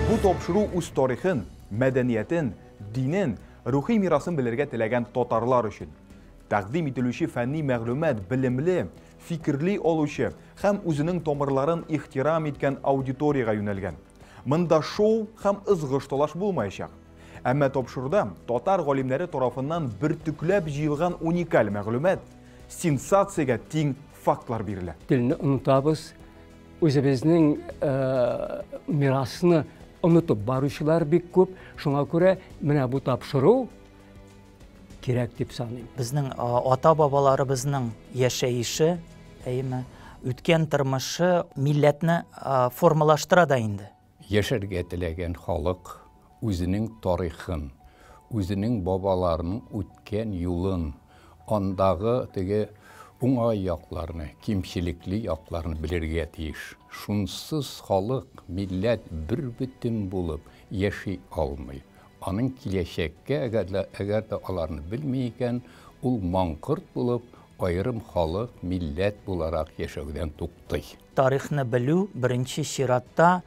Бу тапшыру үз тарихын, мәдәниятен, динен, рухи мирасын белергә теләгән татарлар өчен. Тәкъдим ителүче фәнни мәгълүмат белемле, фикерли алучы һәм үзенең тамырларын ихтирам иткән аудиториягә юнәлгән. Монда шоу һәм ызгыш-талаш булмаячак. Әмма тапшыруда татар галимнәре тарафыннан бөртекләп җыелган уникаль мәгълүмат, сенсациягә тиң фактлар бирелә. Телне онытабыз, үзебезнең мирасны онытып баручылар бик күп. Шуңа күрә менә бу тапшыру кирәк дип саныйм. Безнең ата-бабаларыбызның яшәеше, әйеме, үткән тормышы милләтне формалаштыра да инде. Яшәргә теләгән халык үзенең тарихын, үзенең бабаларының үткән юлын, андагы теге уңай якларны, кимчелекле якларны белергә тиеш. Шунсыз халык, милләт бербөтен булып яши алмый. Аның киләчәккә, әгәр дә, әгәр дә аларны белми икән, ул маңкорт булып, аерым халык, милләт буларак яшәүдән туктый. Тарихны белү, беренче чиратта,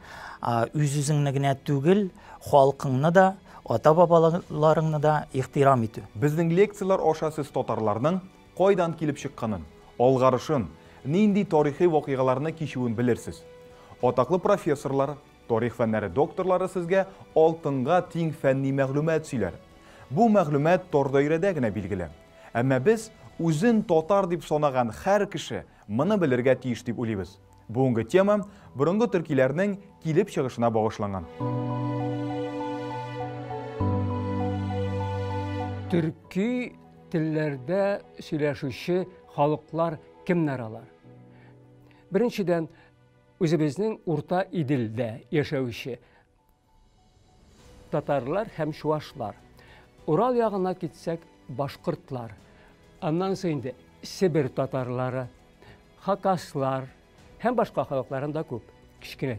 үз-үзеңне генә түгел, халкыңны да, ата-бабаларыңны да ихтирам итү. Безнең лекцияләр аша сез татарларның кайдан килеп чыкканын, алгарышын, нинди тарихи вакыйгаларны кичүен белерсез. Атаклы профессорлар, Тарих фәннәре докторлары сезгә алтынга тиң фәнни мәгълүмат сөйләр. Бу мәгълүмат тар даирәдә генә билгеле. Әмма без, үзен татар дип санаган һәр кеше моны белергә тиеш дип уйлыйбыз. Бүгенге тема борынгы төркиләрнең килеп чыгышына багышланган. Төрки телләрдә сөйләшүче халыклар кемнәр алар? Беренчедән, Үзебезнең Урта Иделдә яшәүче татарлар һәм чуашлар. Урал ягына китсәк, башкортлар. Аннан соң инде Себер татарлары, хакаслар һәм башка халыкларын да күп. Кечкенә,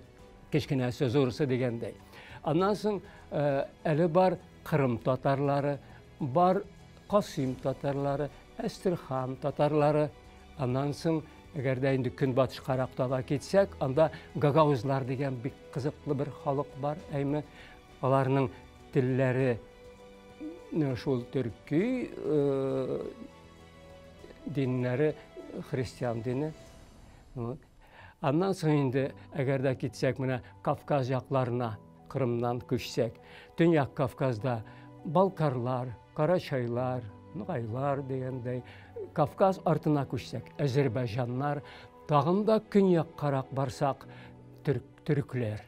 кечкенәсе, зурысы дигәндәй. Аннан соң э, әле бар Кырым татарлары, бар Касыйм татарлары, Әстерхан татарлары. Аннан соң, әгәр дә инде көнбатышкарак таба китсәк, анда гагаузлар дигән бик кызыклы бер халык бар, әйме. Аларның телләре шул төрки, э, диннәре христиан дине. Аннан соң инде, әгәр дә китсәк менә Кавказ якларына, Кырымнан күчсәк, Төньяк Кавказда балкарлар, карачайлар, ногайлар дигәндәй, Кавказ артына күчсәк, әзербайҗаннар, тагын да көньяккарак барсак, төрк, төрекләр.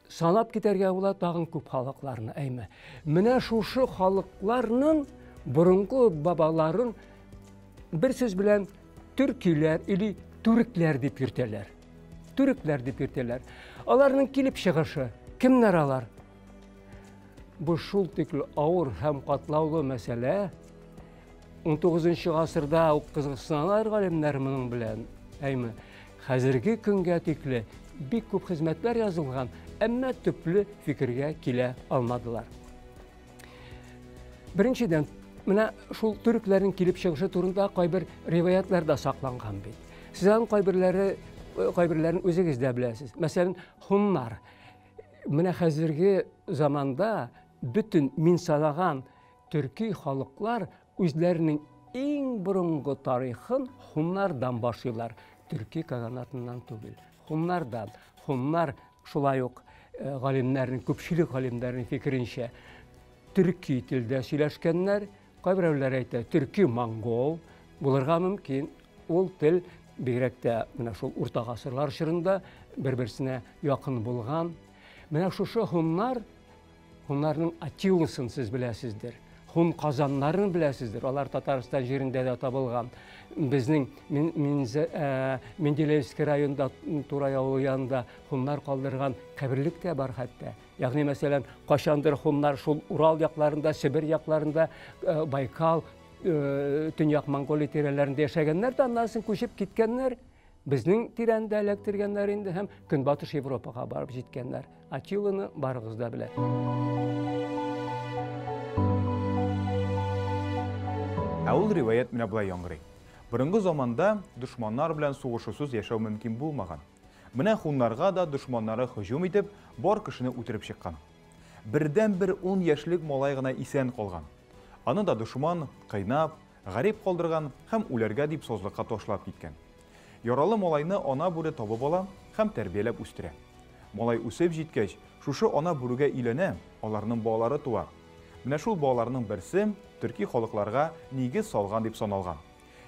Санап китәргә була тагын күп халыкларны, әйме. Менә шушы халыкларның борынгы бабаларын бер сүз белән төркиләр или түркләр дип йөртәләр. Түркләр дип йөртәләр. Аларның килеп чыгышы, кемнәр алар? Бу шул тикле авыр һәм катлаулы мәсьәлә. 19 гасырда ук кызыксыналар галимнәр моның белән. Әйме, хәзерге көнгә тикле бик күп хезмәтләр язылган, әмма төпле фикергә килә алмадылар. Беренчедән, менә шул төрекләрнең килеп чыгышы турында кайбер риваятлар да сакланган бит. Сез аның кайберләре, кайберләрен үзегез дә беләсез. Мәсәлән, хуннар. Менә хәзерге заманда бөтен мин санаган төрки халыклар үзләренең иң борынгы тарихын хуннардан башлыйлар. Төрки каганатыннан түгел, хуннардан. Хуннар шулай ук э, галимнәрнең, күпчелек галимнәрнең фикеренчә, төрки телдә сөйләшкәннәр. Кайберәүләр әйтә, төрки монгол булырга мөмкин. Ул тел бигрәк тә менә шул урта гасырлар чорында бер-берсенә якын булган. Менә шушы һуннар, һуннарның Атиласын сез беләсездер. Һун казаннарын беләсездер. Алар Татарстан җирендә дә табылган. Безнең э, Менделеевский районында Турай авылы янында һуннар калдырган каберлек тә бар хәтта. Ягъни, мәсәлән, кайчандыр һуннар шул Урал якларында, Себер якларында, э, Байкал, э, Төньяк Монголия тирәләрендә яшәгәннәр дә, аннан соң күчеп киткәннәр. Безнең тирәне дә эләктергәннәр инде һәм Көнбатыш Европага барып җиткәннәр. Атиланы барыгыз да белә. Ә ул риваять менә болай яңгырый. Борынгы заманда дошманнар белән сугышусыз яшәү мөмкин булмаган. Менә хуннарга да дошманнары һөҗүм итеп, бар кешене үтереп чыккан. Бердәнбер ун яшьлек малай гына исән калган. Аны да дошман, кыйнап, гарип калдырган һәм үләргә дип сазлыкка ташлап киткән. Яралы малайны ана бүре табып ала һәм тәрбияләп үстерә. Малай үсеп җиткәч, шушы ана бүрегә өйләнә, аларның балалары туа. Менә шул балаларның берсе төрки халыкларга нигез салган дип саналган.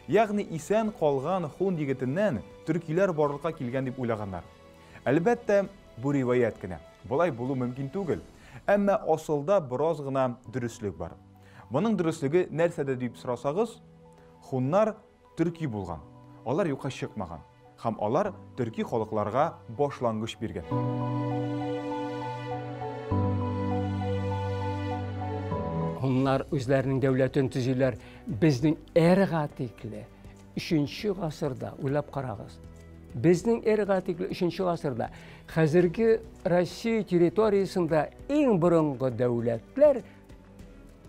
Ягъни исән калган хун егетеннән төркиләр барлыкка килгән дип уйлаганнар. Әлбәттә, бу риваять кенә. Болай булу мөмкин түгел. Әмма асылда бераз гына дөреслек бар. Моның дөреслеге нәрсәдә дип сорасагыз, хуннар төрки булган. Алар юкка чыкмаган. Һәм алар төрки халыкларга башлангыч биргән. Һуннар үзләренең дәүләтен төзиләр безнең эрага тикле 3 гасырда, уйлап карагыз. Безнең эрага тикле 3 гасырда хәзерге Россия территориясендә иң борынгы дәүләтләр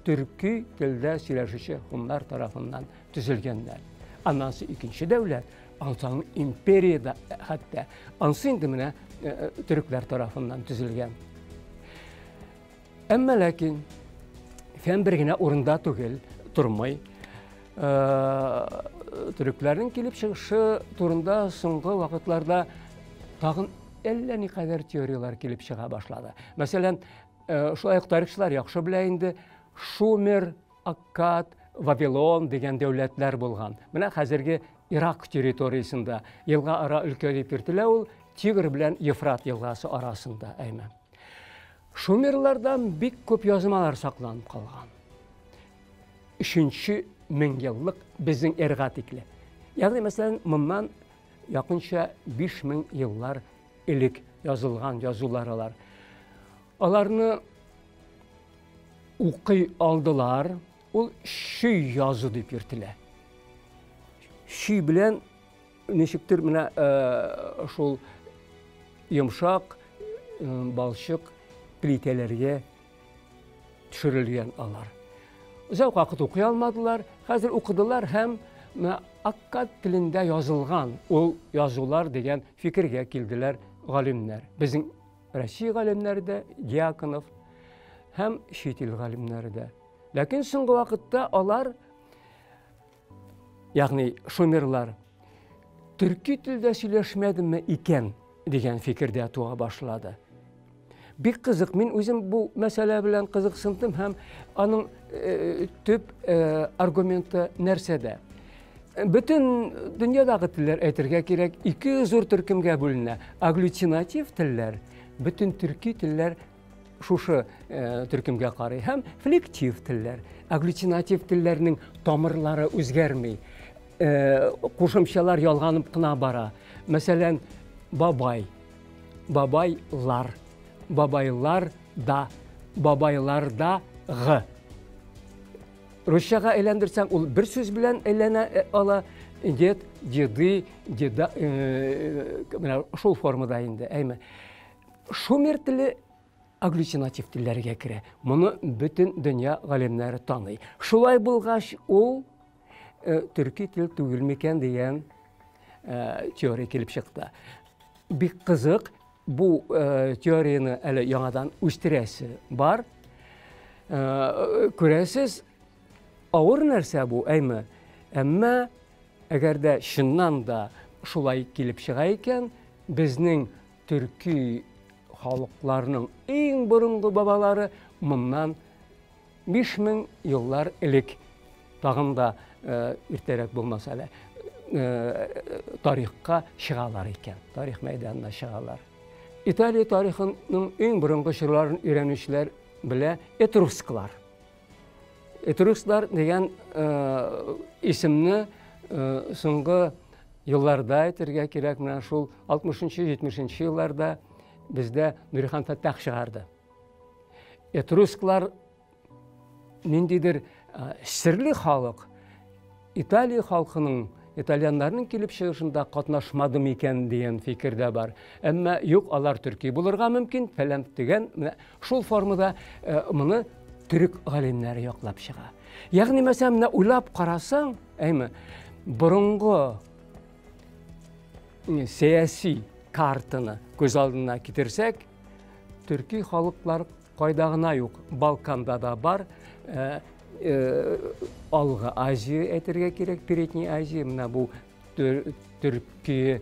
төрки телдә сөйләшүче һуннар тарафыннан төзелгәннәр. Аннан соң икенче дәүләт, ансы империя хәтта, ансы инде менә төрекләр тарафыннан төзелгән. Әмма ләкин фән бер генә урында түгел, тормый. Төрекләрнең килеп чыгышы турында соңгы вакытларда тагын әллә никадәр теорияләр килеп чыга башлады. Мәсәлән, шулай ук тарихчылар яхшы белә инде, Шумер, Аккад, Вавилон дигән дәүләтләр булган. Менә хәзерге Ирак территориясендә елга ара өлкә дип йөртелә ул, Тигр белән Ефрат елгасы арасында, әйме. Шумерлардан бик күп язмалар сакланып калган. 3-нче меңьеллык безнең эрага тикле. Ягъни, мәсәлән, моннан якынча 5000 еллар элек язылган язулар алар. Аларны укый алдылар, ул шөй язу дип йөртелә. Шөй белән ничектер менә шул йомшак балчык плитәләргә төшерелгән алар. Озак вакыт укый алмадылар, хәзер укыдылар һәм менә аккад телендә язылган ул язулар дигән фикергә килделәр галимнәр. Безнең Россия галимнәре дә, Дьяконов һәм чит ил галимнәре дә. Ләкин соңгы вакытта алар, ягъни шумерлар, төрки телдә сөйләшмәдеме икән дигән фикердә туа башлады. Бик кызык, мин үзем бу мәсьәлә белән кызыксындым һәм аның төп аргументы нәрсәдә? Бөтен дөньядагы телләр, әйтергә кирәк, ике зур төркемгә бүленә. Агглютинатив телләр, бөтен төрки телләр шушы төркемгә карый, һәм флектив телләр. Агглютинатив телләрнең тамырлары үзгәрми, кушымчалар ялганып кына бара. Мәсәлән, бабай, бабайлар, бабайлар да, бабайларда г. Русчага әйләндерсәң, ул бер сүз белән әйләнә ала. Дед, деды, деда, менә шул формада инде, әйме. Шумер теле агглютинатив телләргә керә. Моны бөтен дөнья галимнәре таный. Шулай булгач, ул төрки тел түгел микән дигән теория килеп чыкты. Бик кызык, бу теорияне әле яңадан үстерәсе бар. Күрәсез, авыр нәрсә бу, әйме? Әмма әгәр дә чыннан да шулай килеп чыга икән, безнең төрки халыкларның иң борынгы бабалары моннан 5000 еллар элек, тагын да иртәрәк булмаса да, тарихка чыгалар икән, тарих мәйданына чыгалар. Италия тарихының иң борынгы чорларын өйрәнүчеләр белә этрусклар. Этрусклар дигән исемне соңгы елларда әйтергә кирәк, менә шул 60-70 елларда бездә Нурихан Фәттах чыгарды. Этрусклар ниндидер серле халык, Италия халкының, итальяннарның килеп чыгышында катнашмады микән дигән фикер дә бар. Әмма юк, алар төрки булырга мөмкин, фәлән дигән, менә шул формада моны төрек галимнәре яклап чыга. Ягъни, мәсәлән, менә уйлап карасаң, әйме, борынгы сәяси картаны күз алдына китерсәк, төрки халыклар кайда гына юк. Балканда да бар, Алгы Азия әйтергә кирәк, Передний Азия, менә бу Төрки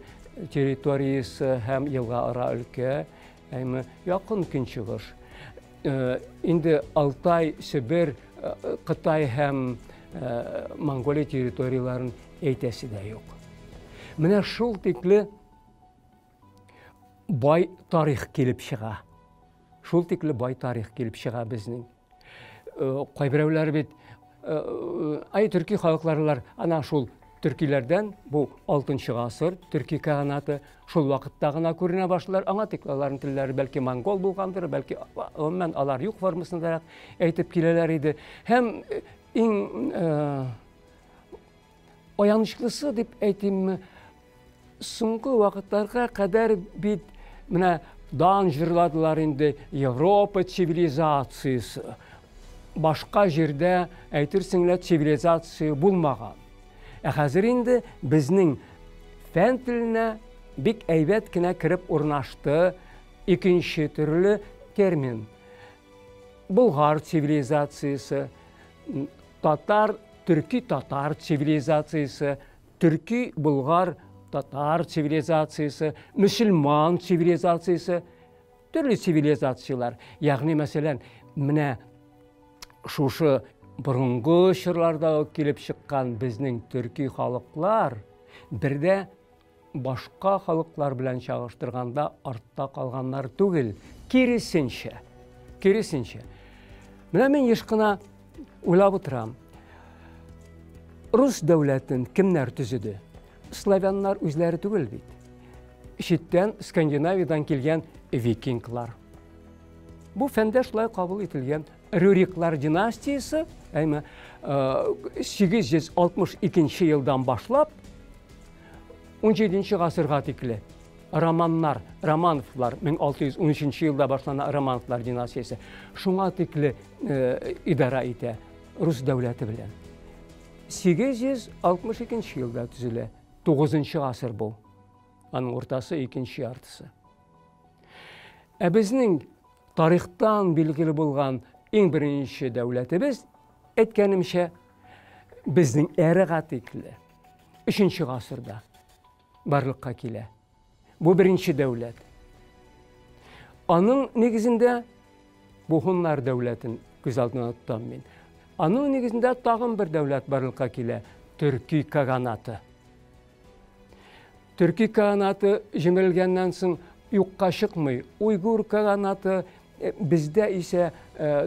территориясе һәм елга-ара өлкә, әйме, Якын Көнчыгыш. Инде Алтай, Себер, Кытай һәм Монголия территорияләрен әйтәсе дә юк. Менә шул тикле бай тарих килеп чыга. Шул тикле бай тарих килеп чыга безнең. Кайберәүләр бит ай төрки халыкларылар ана шул төркиләрдән бу 6 гасыр төрки каганаты шул вакытта гына күренә башлар. Аңа тик аларның телләре бәлки монгол булгандыр, бәлки гомумән алар юк формасындарак әйтеп киләләр иде. Һәм иң аянычлысы дип әйтимме, соңгы вакытларга кадәр бит менә дан җырладылар инде Европа цивилизациясе. Башка җирдә әйтерсең лә цивилизация булмаган. Ә хәзер инде безнең фән теленә бик әйбәт кенә кереп урнашты икенче төрле термин. Болгар цивилизациясе, татар, төрки-татар цивилизациясе, төрки-болгар татар цивилизациясе, мөселман цивилизациясе, төрле цивилизацияләр. Ягъни, мәсәлән, менә шушы борынгы чорларда ук килеп чыккан безнең төрки халыклар бердә башка халыклар белән чагыштырганда артта калганнар түгел, киресенчә. Киресенчә. Менә мин еш кына уйлап утырам. Рус дәүләтен кемнәр төзеде? Славяннар үзләре түгел бит. Читтән Скандинавиядан килгән викинглар. Бу фәндә шулай кабул ителгән. Рюриклар династиясе, әйме, 862 елдан башлап 17 гасырга тикле Романнар, Романовлар, 1613 елда башлана Романовлар династиясе. Шуңа тикле идара итә Рус дәүләте белән. 862 елда төзелә. 9 гасыр бу. Аның уртасы, икенче яртысы. Ә безнең тарихтан билгеле булган иң беренче дәүләтебез, әйткәнемчә, безнең эрага тикле 3 гасырда барлыкка килә. Бу беренче дәүләт. Аның нигезендә бу һуннар дәүләтен күз алдына тотам мин. Аның нигезендә тагын бер дәүләт барлыкка килә, Төрки каганаты. Төрки каганаты җимерелгәннән соң юкка чыкмый. Уйгур каганаты бездә исә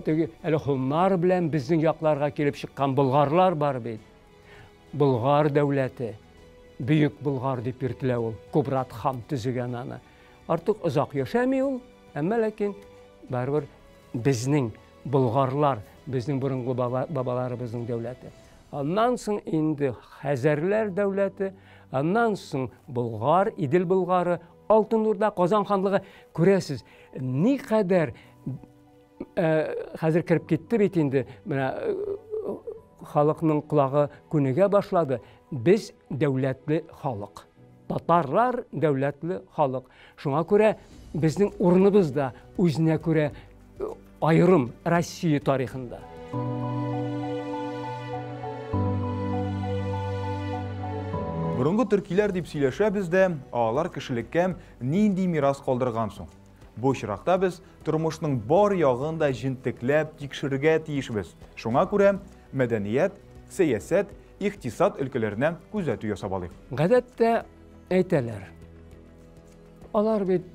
теге әле һуннар белән безнең якларга килеп чыккан болгарлар бар бит. Болгар дәүләте, Бөек Болгар дип йөртелә ул, Кубрат хан төзегән аны. Артык озак яшәми ул, әмма ләкин барыбер безнең болгарлар, безнең борынгы бабаларыбызның дәүләте. Аннан соң инде Хәзәрләр дәүләте, аннан соң Болгар, Идел Болгары, Алтын Урда, Казан ханлыгы. Күрәсез, никадәр хәзер кереп китте бит инде, менә халыкның колагы күнегә башлады. Без дәүләтле халык. Татарлар дәүләтле халык. Шуңа күрә безнең урыныбыз да үзенә күрә аерым Россия тарихында. Борынгы төркиләр дип сөйләшәбез дә, алар кешелеккә нинди мирас калдырган соң? Бу очракта без тормышның бар ягын да җентекләп тикшерергә тиешбез. Шуңа күрә мәдәният, сәясәт, икътисад өлкәләренә күзәтү ясап алыйк. Гадәттә әйтәләр, алар бит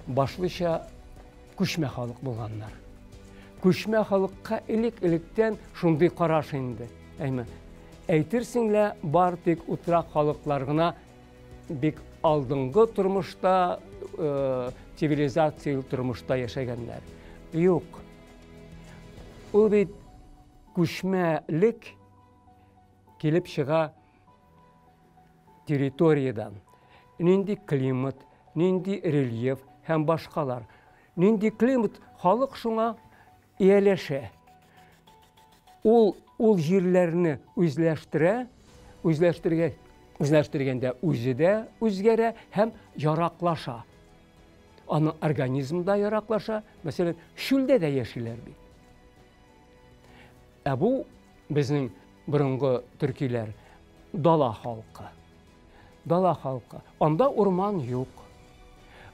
башлыча күчмә халык булганнар. Күчмә халыкка элек-электән шундый караш инде. Әйме, әйтерсең лә бар тик утрак халыклар гына бик алдынгы тормышта, цивилизацияле тормышта яшәгәннәр. Юк. Ул бит күчмәлек килеп чыга территориядан. Нинди климат, нинди рельеф һәм башкалар. Нинди климат, халык шуңа ияләшә. Ул ул җирләрне үзләштерә, үзләштергә Үзләштергәндә үзе дә үзгәрә һәм яраклаша. Аның организмы да яраклаша. Мәсәлән, чүлдә дә яшиләр бит. Ә бу безнең борынгы төркиләр дала халкы. Дала халкы. Анда урман юк.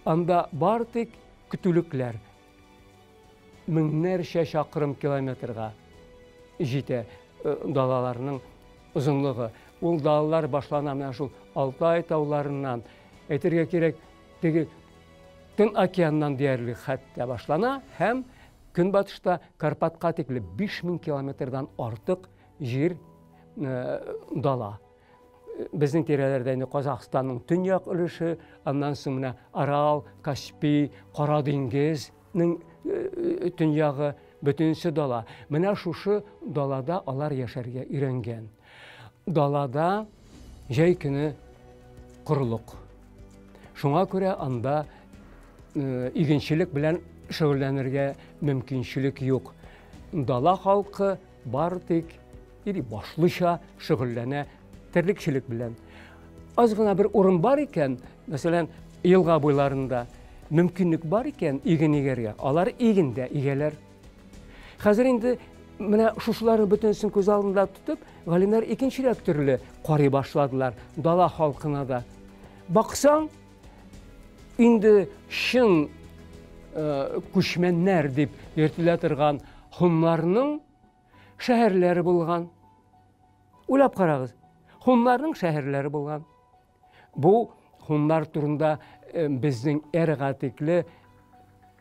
Анда бар тик көтүлекләр. Меңнәрчә чакрым километрга җитә э, далаларның озынлыгы. Ул далалар башлана менә шул Алтай тауларыннан. Әйтергә кирәк, теге Тын океаннан диярлек хәтта башлана һәм көнбатышта Карпатка тикле 5000 километрдан артык җир э, дала. Безнең тирәләрдә инде Казахстанның төньяк өлеше, аннан соң менә Арал, Каспий, Кара диңгезнең э, э, төньягы, бөтенесе дала. Менә шушы далада алар яшәргә өйрәнгән. Далада җәй көне корылык. Шуңа күрә анда э, игенчелек белән шөгыльләнергә мөмкинчелек юк. Дала халкы бар тик или башлыча шөгыльләнә терлекчелек белән. Аз гына бер урын бар икән, мәсәлән, елга буйларында мөмкинлек бар икән иген игәргә, алар иген дә игәләр. Хәзер инде менә шушыларның бөтенесен күз алдында тотып, галимнәр икенчерәк төрле карый башладылар дала халкына да. Баксаң, инде чын э, күчмәннәр дип йөртелә торган хуннарның шәһәрләре булган. Уйлап карагыз, хуннарның шәһәрләре булган. Бу хуннар турында э, безнең эрага тикле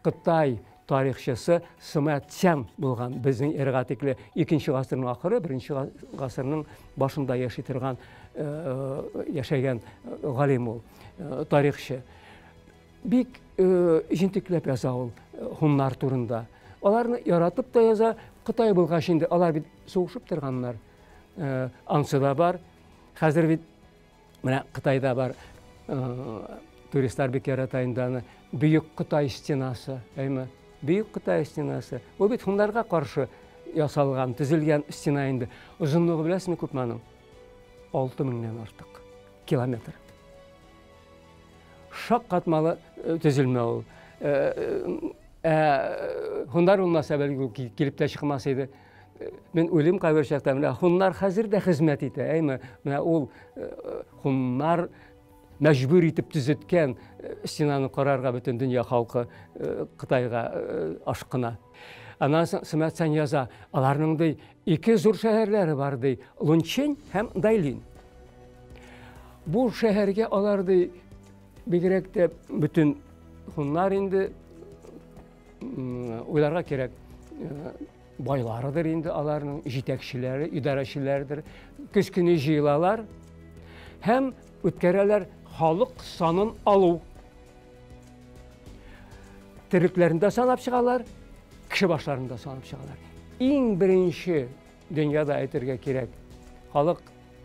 Кытай тарихчысы Сыма Цян булган. Безнең эрага тикле 2 гасырның ахыры, 1 гасырның башында яши торган э, яшәгән э, галим ул, тарихчы. Бик җентекләп яза ул хуннар турында. Аларны яратып та яза. Кытай булгач инде алар бит сугышып торганнар. Ансы да бар. Хәзер бит Менә Кытайда бар, туристлар бик ярата инде аны. Бөек Кытай стенасы, әйме? Бөек Кытай стенасы. Бу бит һуннарга каршы ясалган, төзелгән стена инде. Озынлыгы беләсезме күпме аның? 6000-нән артык километр. Шаккатмалы төзелмә ул. Ә һуннар булмаса, бәлки ул килеп тә чыкмас иде. Мин уйлыйм кайбер чакта, менә һуннар хәзер дә хезмәт итә, әйме? Менә ул һуннар мәҗбүр итеп төзеткән стенаны карарга бөтен дөнья халкы Кытайга ашкына. Аннан соң Сымәтсән яза, аларның ди ике зур шәһәрләре бар ди, Лунчень һәм Дайлин. Бу шәһәргә алар ди бигрәк тә бөтен хуннар инде уйларга кирәк байларыдыр инде аларның җитәкчеләре, идарәчеләрдер. Көз көне җыелалар һәм үткәрәләр халык санын алу. Терлекләрен дә санап чыгалар, кеше башларын да санап чыгалар. Иң беренче дөньяда әйтергә кирәк, халык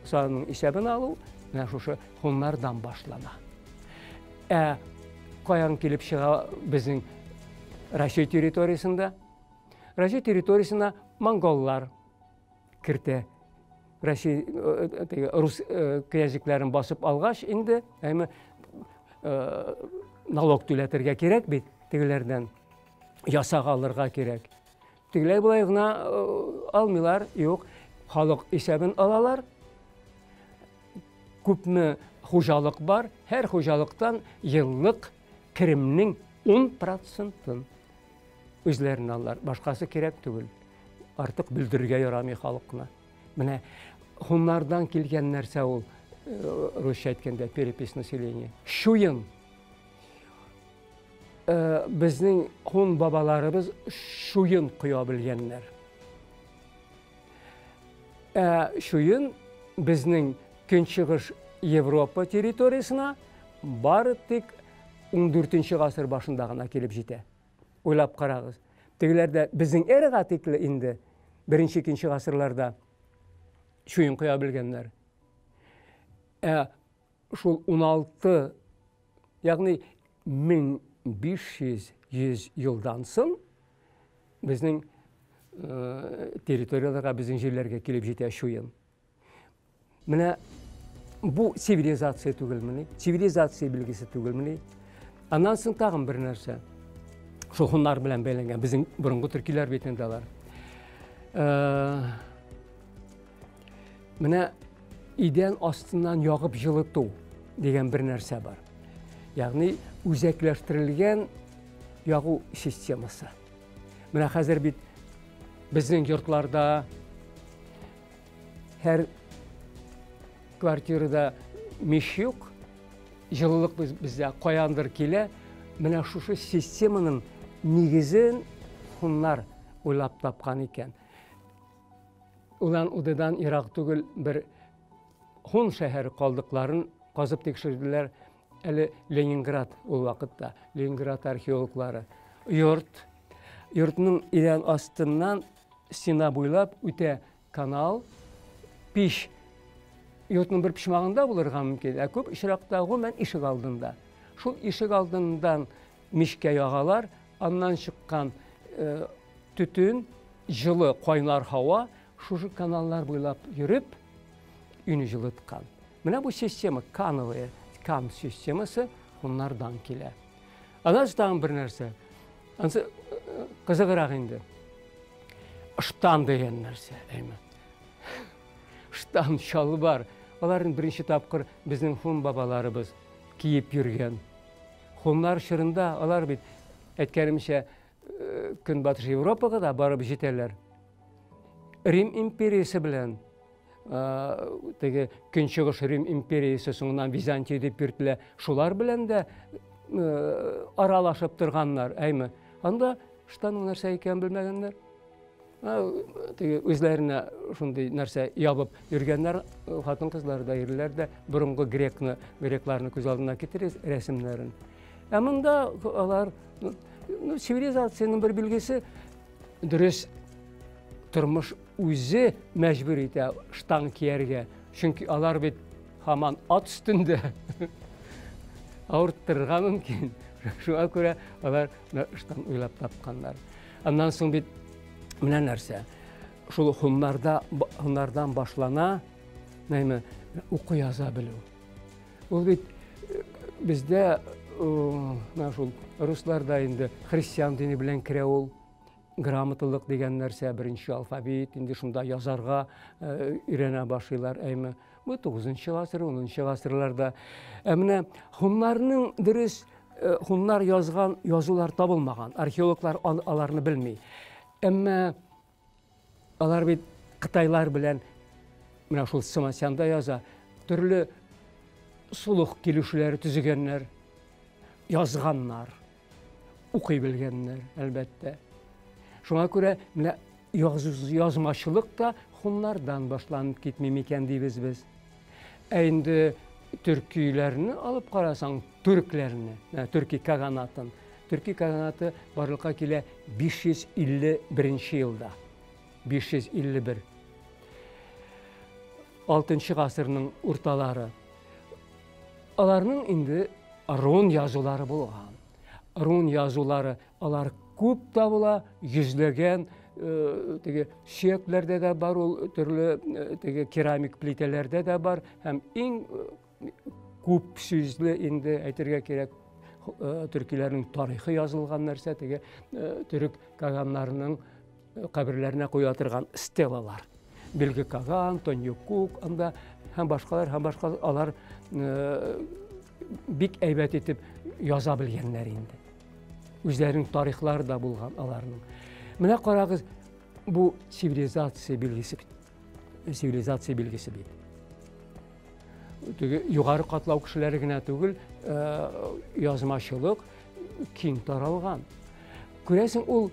санының исәбен алу менә шушы хуннардан башлана. Ә каян килеп чыга безнең Россия территориясендә? Россия территориясенә монголлар кертә. Россия э, э, теге, рус э, князьлекләрен басып алгач инде, әйме налог түләтергә кирәк бит тегеләрдән. Ясак алырга кирәк. Тегеләй болай гына алмыйлар, юк. Халык исәбен алалар. Күпме хуҗалык бар, һәр хуҗалыктан еллык керемнең 10 процентын үзләренә алалар. Башкасы кирәк түгел. Артык бүлдерергә ярамый халыкны. Менә хуннардан килгән нәрсә ул, русча әйткәндә, перепись населения. Чуен. Безнең хун бабаларыбыз чуен коя белгәннәр. Ә чуен безнең Көнчыгыш Европа территориясенә бары тик 14 гасыр башында гына килеп җитә. Уйлап карагыз. Тегеләр дә безнең эрага тикле инде беренче, икенче гасырларда чуен коя белгәннәр. Ә шул 16, ягъни 1500 йөз елдан соң безнең э, территорияләргә, безнең җирләргә килеп җитә чуен. Менә Бу цивилизация түгелмени? Цивилизация билгесе түгелмени? Аннан соң тагын бер нәрсә. Шул хуннар белән бәйләнгән безнең борынгы төркиләр бит инде алар. Менә идән астыннан ягып җылыту дигән бер нәрсә бар. Ягъни үзәкләштерелгән ягу системасы. Менә хәзер бит безнең йортларда һәр квартирада мич юк, җылылык бездә каяндыр килә. Менә шушы системаның нигезен хуннар уйлап тапкан икән. Улан-Удэдан ерак түгел бер хун шәһәре калдыкларын казып тикшерделәр. Әле Ленинград ул вакытта, Ленинград археологлары. Йорт, йортның идән астыннан стена буйлап үтә канал, пич йортның бер почмагында булырга мөмкин, ә күп очракта гомумән ишек алдында. Шул ишек алдыннан мичкә ягалар, аннан чыккан э, төтен, җылы кайнар һава шушы каналлар буйлап йөреп, өйне җылыткан. Менә бу система кановая, кан системасы хуннардан килә. Аннан соң тагын бер нәрсә. Ансы э, кызыграк инде. Штан дигән нәрсә, әйме. Штан, чалбар. Аларны беренче тапкыр безнең хун бабаларыбыз киеп йөргән. Хуннар чорында алар бит, әйткәнемчә, э, Көнбатыш Европага да барып җитәләр. Рим империясе белән э, теге Көнчыгыш Рим империясе соңыннан Византия дип йөртелә. Шулар белән дә э, аралашып торганнар, әйме. Анда штанның нәрсә икәнен белмәгәннәр. Теге үзләренә шундый нәрсә ябып йөргәннәр, хатын-кызлар да, ирләр дә борынгы грекны, грекларны күз алдына китерегез рәсемнәрен. Ә монда алар, ну, цивилизациянең бер билгесе, дөрес тормыш үзе мәҗбүр итә штан кияргә. Чөнки алар бит һаман ат өстендә авырттырырга мөмкин. Шуңа күрә алар штан уйлап тапканнар. Аннан соң бит менә нәрсә. Шул хуннарда, хуннардан башлана, нәйме, уку яза белү. Ул бит э, бездә менә шул русларда инде христиан дине белән керә ул грамоталык дигән нәрсә, беренче алфавит, инде шунда язарга э, өйрәнә башлыйлар, әйме. Бу 9 гасыр, 10 гасырларда. Ә менә хуннарның дөрес э, хуннар язган язулар табылмаган. Археологлар аларны белми. Әмма алар бит кытайлар белән менә шул Сымасянда яза, төрле сулух килешүләре төзегәннәр, язганнар, укый белгәннәр, әлбәттә. Шуңа күрә менә язмачылык та хуннардан башланып китми микән дибез без. Ә инде төркиләрне алып карасаң, түркләрне, төрки каганатын. Төрки каганаты барлыкка килә 551 елда. 551. 6 гасырның урталары. Аларның инде рун язулары булган. Рун язулары алар күп табыла, йөзләгән э, теге сөякләрдә дә бар ул, төрле э, теге керамик плитәләрдә дә бар һәм иң э, күп сүзле инде әйтергә кирәк төркиләрнең тарихы язылган нәрсә теге төрек каганнарының каберләренә куя торган стелалар. Билге Каган, Тоньюкук анда һәм башкалар, һәм башкалар алар бик әйбәт итеп яза белгәннәр инде. Үзләренең тарихлары да булган аларның. Менә карагыз, бу цивилизация билгесе бит. Цивилизация билгесе бит. Теге югары катлау кешеләре генә түгел, э, язмачылык киң таралган. Күрәсең, ул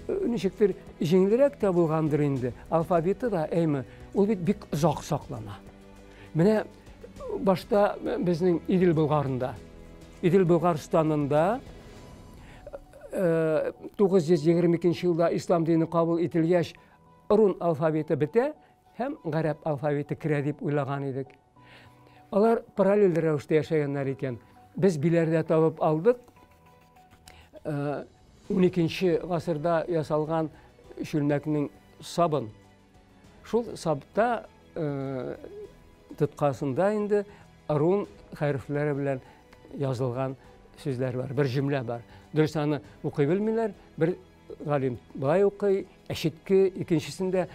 э, ничектер җиңелрәк тә булгандыр инде. Алфавиты да, әйме, ул бит бик озак саклана. Менә башта безнең Идел Болгарында, Идел Болгарстанында 922 э, елда ислам дине кабул ителгәч, рун алфавиты бетә һәм гарәп алфавиты керә дип уйлаган идек. Алар параллель рәвештә яшәгәннәр икән. Без Биләрдә табып алдык. 12 э, гасырда ясалган чүлмәкнең сабын. Шул сапта э, тоткасында инде рун хәрефләре белән язылган сүзләр бар, бер җөмлә бар. Дөрес, аны укый белмиләр, бер галим былай укый, әчетке, икенчесендә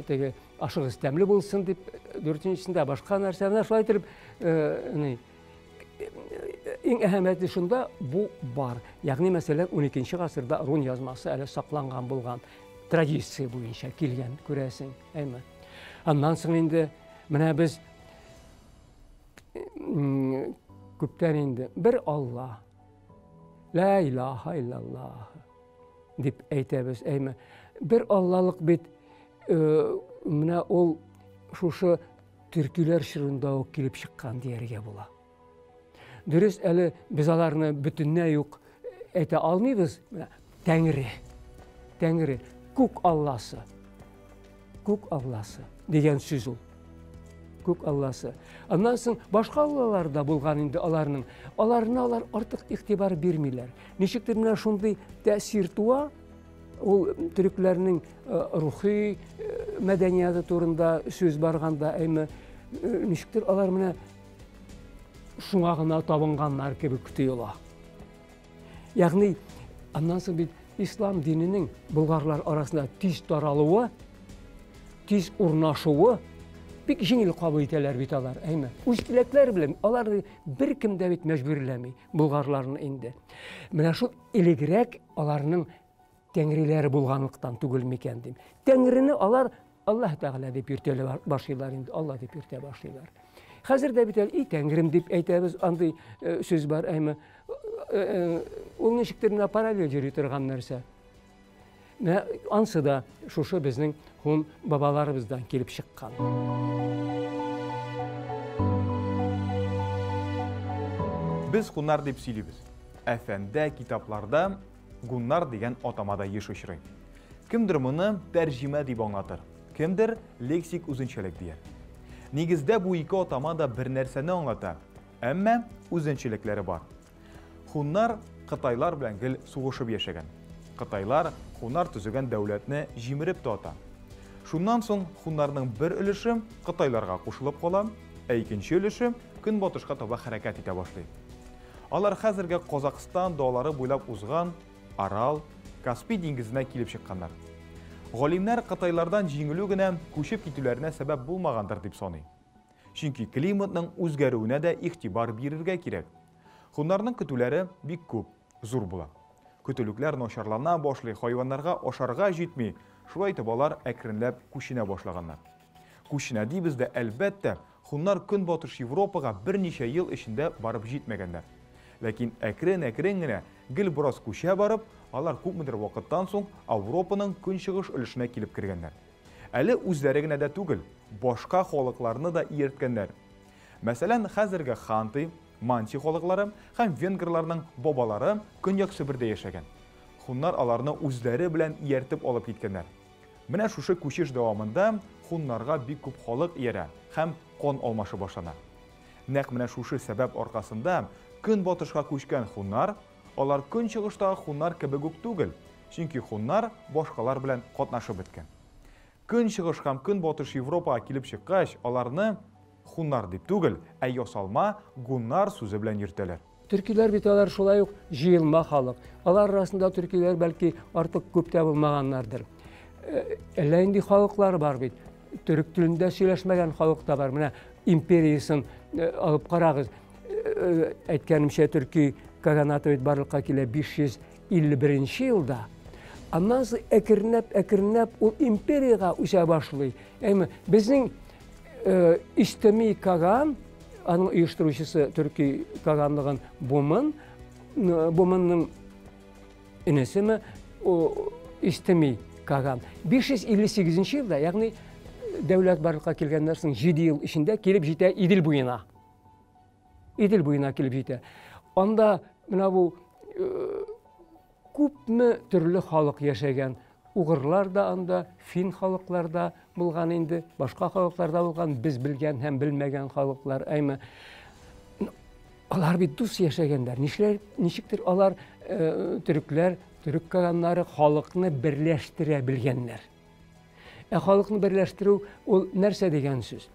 теге ашыгыз тәмле булсын дип, дүртенчесендә башка нәрсә. Менә шулай итеп, ни, иң әһәмиятле шунда бу бар. Ягъни, мәсәлән, 12 гасырда рун язмасы әле сакланган булган, традиция буенча килгән, күрәсең, әйме. Аннан соң инде менә без күптән инде бер Алла, ла илаха иллаллах дип әйтәбез, әйме. Бер Аллалык бит менә ул шушы төркиләр чорында ук килеп чыккан дияргә була. Дөрес, әле без аларны бөтенләй үк әйтә алмыйбыз. Менә Тәңре, Тәңре, күк Алласы, күк Алласы дигән сүз ул. Күк Алласы. Аннан соң башка аллалар да булган инде аларның. Аларына алар артык игътибар бирмиләр. Ничектер менә шундый тәэсир туа, ул төрекләрнең рухи мәдәнияте турында сүз барганда, әйме, ничектер алар менә шуңа гына табынганнар кебек тоела. Ягъни, аннан соң бит ислам диненең болгарлар арасында тиз таралуы, тиз урнашуы бик җиңел кабул итәләр бит алар, әйме. Үз теләкләре белән алар беркем дә бит мәҗбүрләми болгарларны инде. Менә шул элегрәк аларның тәңриләре булганлыктан түгел микән дим. Тәңрине алар Аллаһ Тәгалә дип йөртә башлыйлар инде, Алла дип йөртә башлыйлар. Хәзер дә бит әле и тәңрем дип әйтәбез, андый сүз бар, әйме. Ул ничектер менә параллель йөри торган нәрсә. Менә ансы да шушы безнең хун бабаларыбыздан килеп чыккан. Без хуннар дип сөйлибез. Ә фәндә, китапларда гуннар дигән атама да еш очрый. Кемдер моны тәрҗемә дип аңлатыр, кемдер лексик үзенчәлек дияр. Нигездә бу ике атама да бер нәрсәне аңлата, әмма үзенчәлекләре бар. Хуннар кытайлар белән гел сугышып яшәгән. Кытайлар хуннар төзегән дәүләтне җимереп тә ата. Шуннан соң хуннарның бер өлеше кытайларга кушылып кала, ә икенче өлеше көнбатышка таба хәрәкәт итә башлый. Алар хәзерге Казакъстан далалары буйлап узган Арал, Каспий диңгезенә килеп чыкканнар. Галимнәр кытайлардан җиңелү генә күчеп китүләренә сәбәп булмагандыр дип саный. Чөнки климатның үзгәрүенә дә игътибар бирергә кирәк. Хуннарның көтүләре бик күп, зур була. Көтүлекләр начарлана башлый, хайваннарга ашарга җитми, шулай итеп алар әкренләп күченә башлаганнар. Күченә дибез дә, әлбәттә, хуннар Көнбатыш Европага берничә ел эчендә барып җитмәгәннәр. Ләкин әкрен-әкрен генә, гел бераз күчә барып, алар күпмедер вакыттан соң Ауропаның көнчыгыш өлешенә килеп кергәннәр. Әле үзләре генә дә түгел, башка халыкларны да иярткәннәр. Мәсәлән, хәзерге ханты, манси халыклары һәм венгрларның бабалары Көньяк Себердә яшәгән. Хуннар аларны үзләре белән ияртеп алып киткәннәр. Менә шушы күчеш дәвамында хуннарга бик күп халык иярә һәм кан алмашы башлана. Нәкъ менә шушы сәбәп аркасында көнбатышка күчкән хуннар, алар көнчыгыштагы хуннар кебек үк түгел, чөнки хуннар башкалар белән катнашып беткән. Көнчыгыш һәм Көнбатыш Европага килеп чыккач, аларны хуннар дип түгел, ә ясалма гуннар сүзе белән йөртәләр. Төркиләр бит алар шулай ук җыелма халык. Алар арасында төркиләр бәлки артык күп тә булмаганнардыр. Әллә нинди халыклар бар бит. Төрек телендә сөйләшмәгән халык та бар. Менә империясын алып карагыз. Әйткәнемчә, төрки каганаты бит барлыкка килә 551 елда. Аннан соң әкренләп, әкренләп ул империягә үсә башлый. Әйме, безнең Истеми Каган, аның оештыручысы төрки каганлыгын Бумын, Бумынның энесеме, Истеми Каган. 558 елда, ягъни дәүләт барлыкка килгәннән соң 7 ел эчендә килеп җитә Идел буена. Идел буена килеп җитә. Анда менә бу күпме төрле халык яшәгән. Угырлар да анда, фин халыклар да булган инде, башка халыклар да булган, без белгән һәм белмәгән халыклар. Әйме, алар бит дус яшәгәннәр. Нишләр, ничектер алар төрекләр, төрек каганнары халыкны берләштерә белгәннәр. Ә халыкны берләштерү ул нәрсә дигән сүз?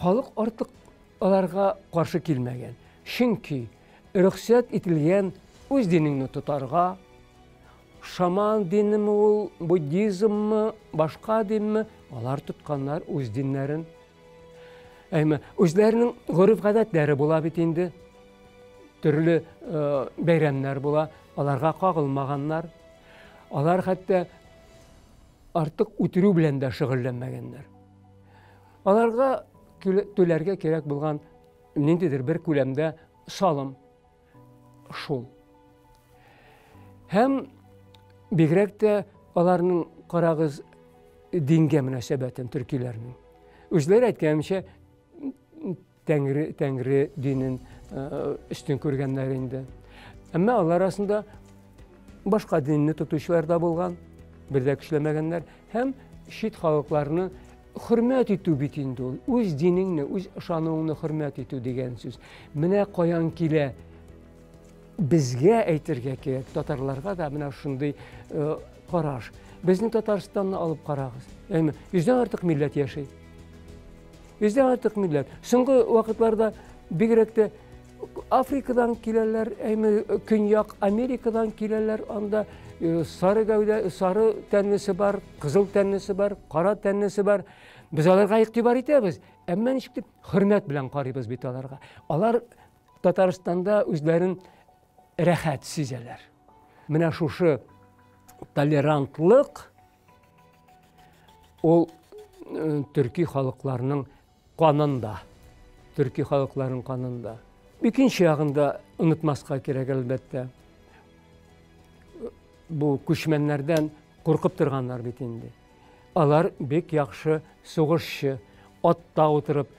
Халык артык аларга каршы килмәгән. Чөнки рөхсәт ителгән үз динеңне тотарга, шаман динеме ул, буддизммы, башка динме, алар тотканнар үз диннәрен. Әмма үзләренең гореф-гадәтләре була бит инде. Төрле бәйрәмнәр була, аларга кагылмаганнар. Алар хәтта артык үтерү белән дә шөгыльләнмәгәннәр. Аларга түләргә кирәк булган ниндидер бер күләмдә салым шул. Һәм бигрәк тә аларның карагыз дингә мөнәсәбәтен төркиләрнең. Үзләре әйткәнчә, тәңре, тәңре динен өстен күргәннәр инде. Әмма алар арасында башка динне тотучылар да булган, бер дә көчләмәгәннәр һәм чит халыкларны хөрмәт итү бит инде ул. Үз динеңне, үз ышануыңны хөрмәт итү дигән сүз. Менә каян килә безгә әйтергә кирәк, татарларга да менә шундый караш. Безнең Татарстанны алып карагыз. Әйме, йөздән артык милләт яши. Йөздән артык милләт. Соңгы вакытларда бигрәк тә Африкадан киләләр, әйме, Көньяк Америкадан киләләр, анда сары гәүдә, сары тәнлесе бар, кызыл тәнлесе бар, кара тәнлесе бар. Без аларга игътибар итәбез, әмма ничек дип хөрмәт белән карыйбыз бит аларга. Алар Татарстанда үзләрен рәхәт сизәләр. Менә шушы толерантлык ул төрки халыкларның канында. Төрки халыкларының канында. Икенче ягында онытмаска кирәк, әлбәттә. Бу күчмәннәрдән куркып торганнар бит инде. Алар бик яхшы сугышчы, атта утырып.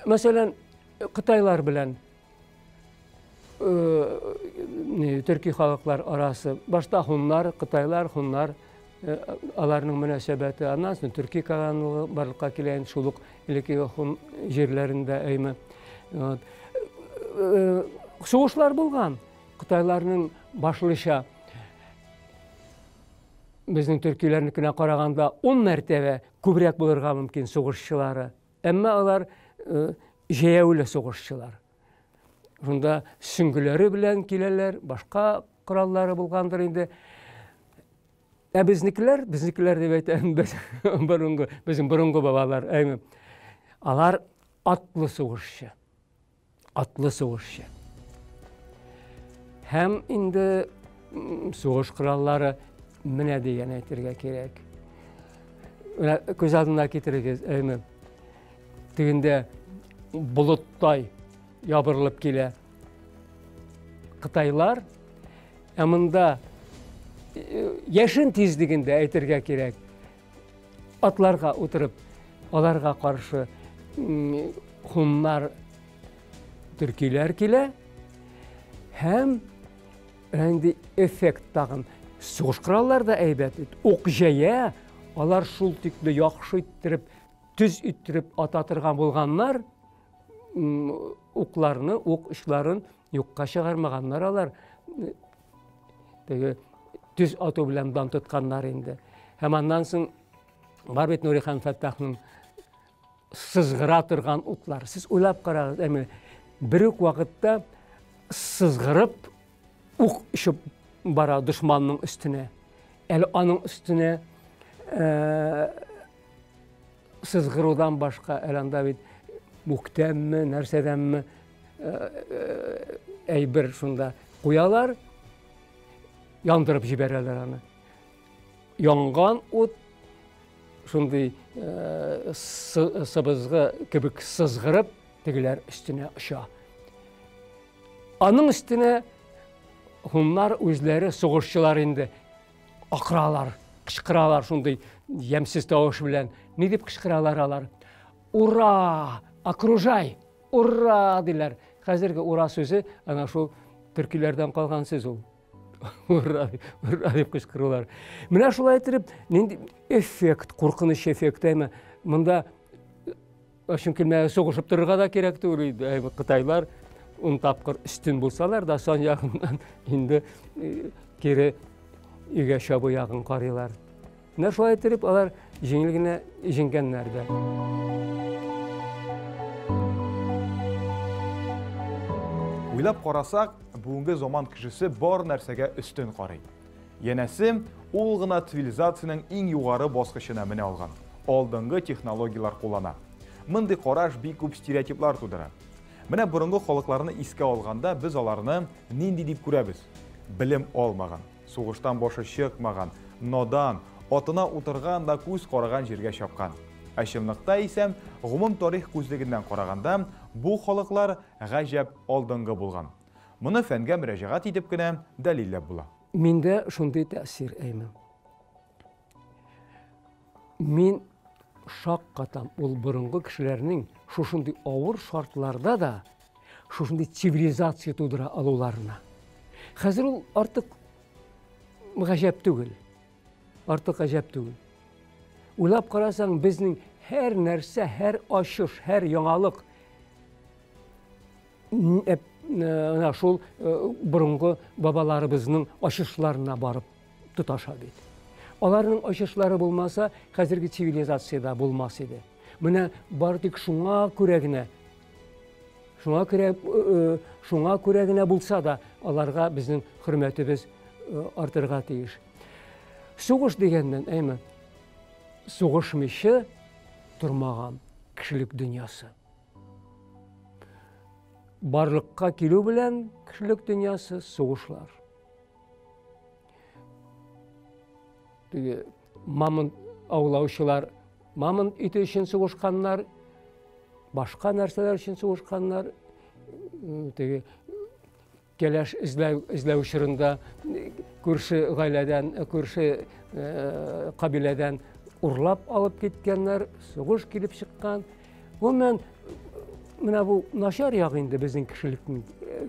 Мәсәлән, Кытайлар белән төрки халыклар арасы. Башта хуннар, кытайлар, хуннар, аларның мөнәсәбәте. Аннан соң төрки каганлыгы барлыкка килә, шул ук элеккеге хун җирләрендә, әйме. Сугышлар булган. Кытайларның башлыча безнең төркиләрнекенә караганда 10 мәртәбә күбрәк булырга мөмкин сугышчылары. Әмма алар җәяүле сугышчылар. Шунда сөңгеләре белән киләләр, башка кораллары булгандыр инде. Ә безнекеләр, безнекеләр дип әйтәм, без борынгы, безнең борынгы бабалар, әйме. Алар атлы сугышчы. Атлы сугышчы. Һәм инде сугыш кораллары менә дигән әйтергә кирәк. Менә күз алдына китерегез, әйме. Тегендә болыттай ябырылып килә кытайлар, ә монда яшен тизлегендә әйтергә кирәк, атларга утырып, аларга каршы хуннар, төркиләр килә һәм инде эффект тагын сугыш кораллары да әйбәт бит. Ук җәя, алар шул тикле яхшы иттереп, төз иттереп ата торган булганнар, укларны, ук очларын юкка чыгармаганнар алар. Теге төз ату белән дан тотканнар инде. Һәм аннан соң бар бит Нурихан Фәттахның сызгыра торган утлар. Сез уйлап карагыз, әмма бер үк вакытта сызгырып ук очып бара дошманның өстенә. Әле аның өстенә сызгырудан башка әле анда бит бүктәнме, нәрсәдәнме әйбер шунда куялар, яндырып җибәрәләр аны. Янган ут шундый сыбызгы кебек сызгырып тегеләр өстенә оча. Аның өстенә хуннар үзләре сугышчылар инде акыралар, кычкыралар шундый ямьсез тавыш белән. Ни дип кычкыралар алар? Ура! Окружай! Ура! диләр. Хәзерге ура сүзе ана шул төркиләрдән калган сүз ул. Ура, ура дип кычкырулар. Менә шулай итеп, нинди эффект, куркыныч эффект, әйме? Монда чөнки менә сугышып торырга да кирәк түгел иде. Әйме, кытайлар 10 тапкыр өстен булсалар да, сан ягыннан инде кире өйгә чабу ягын карыйлар. Менә шулай итеп алар җиңел генә җиңгәннәр дә. Уйлап карасак, бүгенге заман кешесе бар нәрсәгә өстен карый. Янәсе, ул гына цивилизациянең иң югары баскычына менә алган, алдынгы технологияләр куллана. Мондый караш бик күп стереотиплар тудыра. Менә борынгы халыкларны искә алганда без аларны нинди дип күрәбез? Белем алмаган, сугыштан башы чыкмаган, надан, атына утырган да күз караган җиргә чапкан. Ә чынлыкта исә, гомум тарих күзлегеннән караганда, бу халыклар гаҗәп алдынгы булган. Моны фәнгә мөрәҗәгать итеп кенә дәлилләп була. Миндә шундый тәэсир, әйме. Мин шаккатам, ул борынгы кешеләрнең шушындый авыр шартларда да шушындый цивилизация тудыра алуларына. Хәзер ул артык гаҗәп түгел. Артык гаҗәп түгел. Уйлап карасаң, безнең һәр нәрсә, һәр ачыш, һәр яңалык менә шул борынгы бабаларыбызның ачышларына барып тоташа бит. Аларның ачышлары булмаса, хәзерге цивилизация да булмас иде. Менә бары тик шуңа күрә генә, шуңа күрә, шуңа күрә генә булса да, аларга безнең хөрмәтебез артырга тиеш. Сугыш дигәннән, әйме, сугышмыйча тормаган кешелек дөньясы. Барлыкка килү белән кешелек дөньясы сугышлар. Теге мамонт аулаучылар мамонт ите өчен сугышканнар, башка нәрсәләр өчен сугышканнар. Теге кәләш эзләү, эзләү чорында күрше гаиләдән, күрше кабиләдән урлап алып киткәннәр, сугыш килеп чыккан. Гомумән, менә бу начар ягы инде безнең кешелекнең,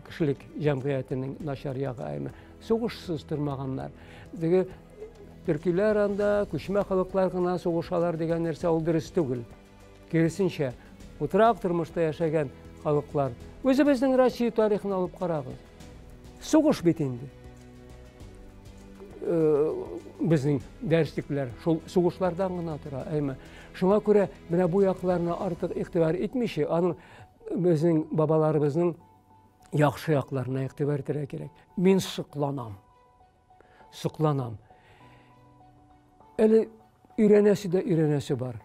кешелек җәмгыятенең начар ягы, әйме. Сугышсыз тормаганнар. Теге төркиләр анда, күчмә халыклар гына сугышалар дигән нәрсә ул дөрес түгел. Киресенчә, утрак тормышта яшәгән халыклар. Үзебезнең Россия тарихын алып карагыз. Сугыш бит инде. Безнең дәреслекләр шул сугышлардан гына тора, әйме. Шуңа күрә менә бу якларына артык игътибар итмичә, аның безнең бабаларыбызның яхшы якларына игътибар итәргә кирәк. Мин сокланам. Сокланам. Әле өйрәнәсе дә өйрәнәсе бар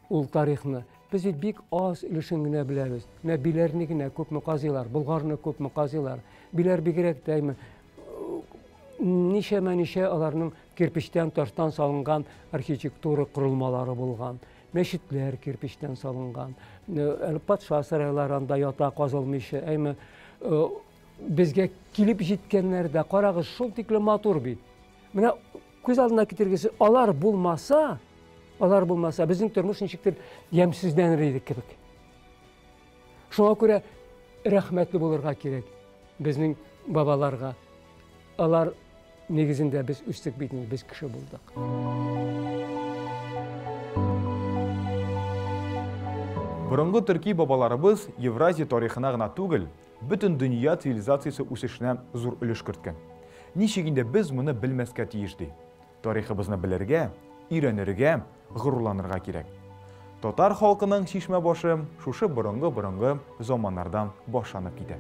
ул тарихны. Без бит бик аз өлешен генә беләбез. Менә Биләрне генә күпме казыйлар, Болгарны күпме казыйлар. Биләр бигрәк тә әйме, ничәмә-ничә аларның кирпечтән, таштан салынган архитектура корылмалары булган. Мәчетләр кирпечтән салынган. Әле патша сарайлары анда ята казылмыйча, әйме, безгә килеп җиткәннәр дә, карагыз, шул тикле матур бит. Менә күз алдына китергесе, алар булмаса, алар булмаса, безнең тормыш ничектер ямьсезләнер иде кебек. Шуңа күрә рәхмәтле булырга кирәк безнең бабаларга. Алар нигезендә без үстек бит инде, без кеше булдык. Борынгы төрки бабаларыбыз Евразия тарихына гына түгел, бөтен дөнья цивилизациясе үсешенә зур өлеш керткән. Ничек инде без моны белмәскә тиеш ди? Тарихыбызны белергә, өйрәнергә, горурланырга кирәк. Татар халкының чишмә башы шушы борынгы-борынгы заманнардан башланып китә.